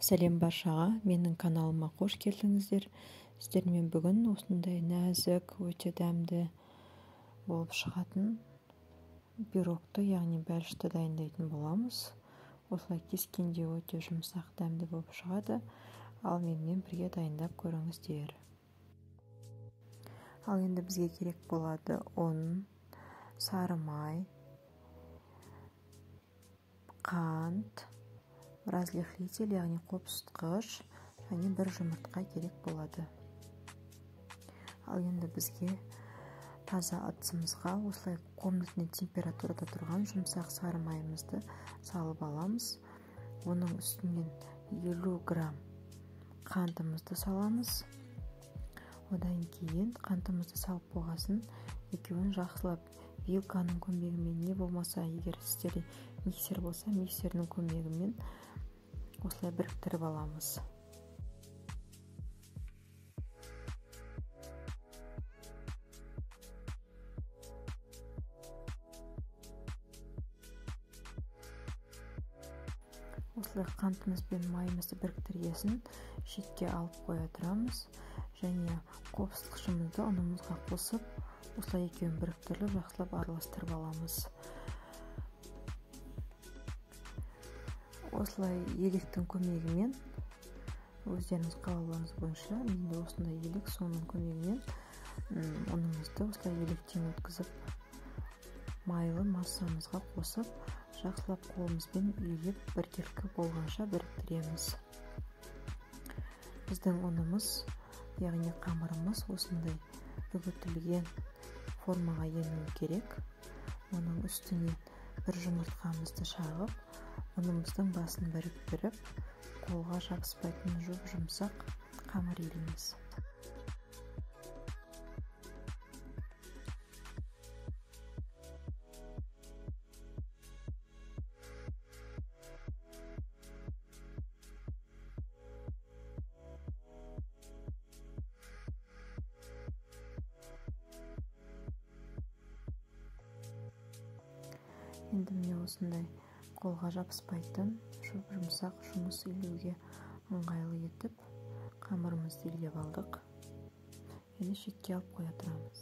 Сәлем баршаға, менің каналыма қош келдіңіздер. Сіздермен бүгін осындай нәзік, өте дәмді болып шығатын пирогты, яғни бәлішті дайындайтын боламыз. Осылай кескенде өте жұмсақ, дәмді болып шығады. Ал менімен бірге дайындап көріңіздер. Ал енді бізге керек болады ұн, сары май, қант, разрыхлитель, яғни қопсытқыш және бір жұмыртқа керек болады. Ал енді бізге таза ыдысымызға осылай комнатный температурада тұрған жұмсақ сары майымызды салып аламыз. Оның үстінен 50 грамм қантымызды саламыз. Одан кейін қантымызды салып болғасын екеуін жақсылап вилканың көмегімен, не болмаса егер сіздерде миксер болса, миксердің көмегімен осылай біріктіріп аламыз. Осылай қантымыз бен майымызды біріктіргесін шетке алып қоя тұрамыз және қопсытқышымызды ұнымызға қосып, осылай екеуін біріктіріп жақсылап араластырып аламыз. Осылай електің көмегімен, өздеріңіз қалауларыңыз бойынша, менде осындай елек, соның көмегімен ұнымызды осылай електен өткізіп, майлы массамызға қосып, жақсылап қолымызбен илеп біркелкі болғанша біріктіреміз. Біздің ұнымыз, яғни қамырымыз осындай үгітілген формаға енуі керек. Оның үстіне бір жұмыртқамызды шағып, ұнымыздың басын біріктіріп, қолға жабыспайтын жұп-жұмсақ қамыр илейміз. Енді міне осындай қолға жабыспайтын жұп-жұмсақ жұмыс илеуге ыңғайлы етіп қамырымызды илеп алдық. Енді шетке алып қоя тұрамыз.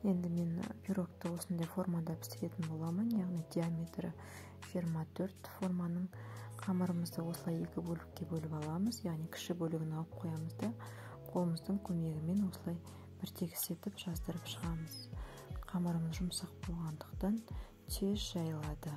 Енді мен пирогты осындай формада пісіретін боламын, яғни диаметрі 24 форманың. Қамырымызды осылай екі бөлікке бөліп аламыз, яғни кіші бөлігін алып қоямыз да, қолымыздың көмегімен осылай бір тегіс етіп жаздырып шығамыз. Қамырымыз жұмсақ болғандықтан тез жайылады.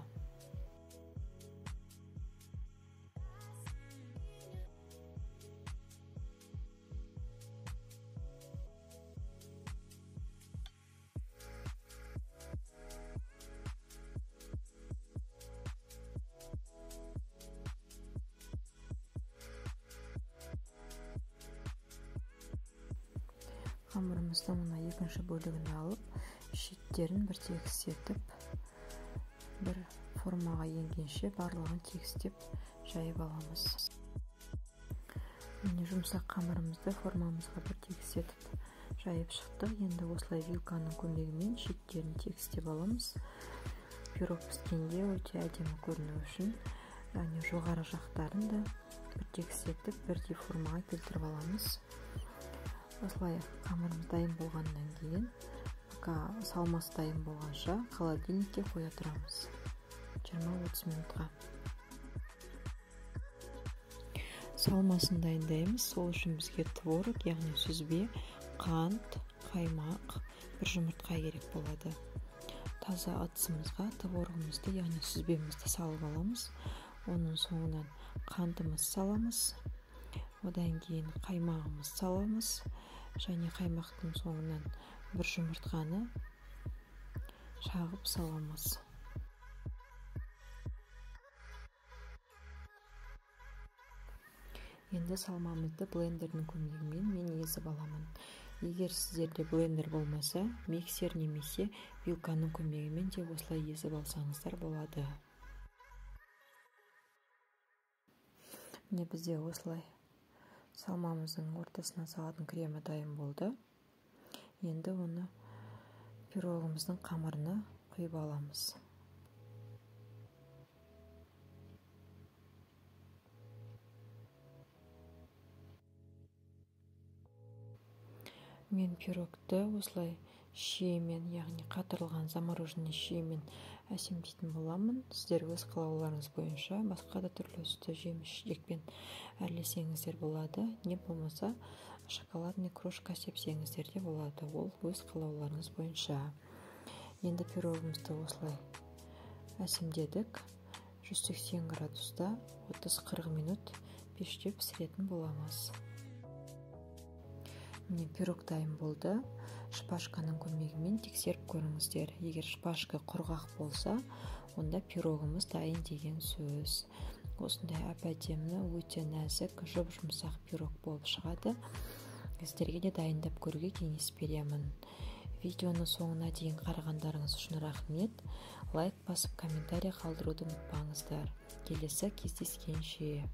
Қамырымыздың мына екінші бөлігін алып, шеттерін бір тегіс етіп, бір формаға енгенше барлығын тегістеп жайып аламыз. Міне жұмсақ қамырымызды формамызға бір тегіс етіп жайып шықтық. Енді осылай вилканың көмегімен шеттерін тегістеп аламыз. Пирог піскенде өте әдемі көріну үшін, яғни жоғары жақтарын да бір тегіс етіп, бірдей формаға келтіріп аламыз. Осылай қамырымыз дайын болғаннан кейін, пока салмасы дайын болғанша холодильникке қоя тұрамыз 20-30 минутқа. Салмасын дайындаймыз. Сол үшін бізге творог, яғни сүзбе, қант, қаймақ, бір жұмыртқа керек болады. Таза ыдысымызға творогымызды, яғни сүзбемізді салып аламыз. Оның соңынан қантымыз саламыз. Одан кейін қаймағымыз саламыз және қаймақтың соңынан бір жұмыртқаны шағып саламыз. Енді салмамызды блендердің көмегімен мен езіп аламын. Егер сіздерде блендер болмаса, миксер немесе вилканың көмегімен де осылай езіп алсаңыздар болады. Міне бізде осылай салмамыздың ортасына салатын кремі дайын болды. Енді оны пирогымыздың қамырына құйып аламыз. Мен пирогты осылай шиемен, яғни қатырылған замороженный шиемен әсемдейтін боламын. Сіздер өз қалауларыңыз бойынша басқа да түрлі түсті жеміс жидекпен әрлесеңіздер болады, не болмаса шоколадный крошка сепсеңіздер де болады, ол өз қалауларыңыз бойынша. Енді пирогымызды осылай әсемдедік. 180 градуста 30-40 минут пеште пісіретін боламыз. Міне, пирог дайын болды. Шпажканың көмегімен тексеріп көріңіздер. Егер шпажка құрғақ болса, онда пирогымыз дайын деген сөз. Осындай әп-әдемі, өте нәзік, жұп-жұмсақ пирог болып шығады. Сіздерге де дайындап көруге кеңес беремін. Видеоны соңына дейін қарағандарыңыз үшін рахмет. Лайк басып, комментарий қалдыруды ұмытпаңыздар. Келесі кездескенше.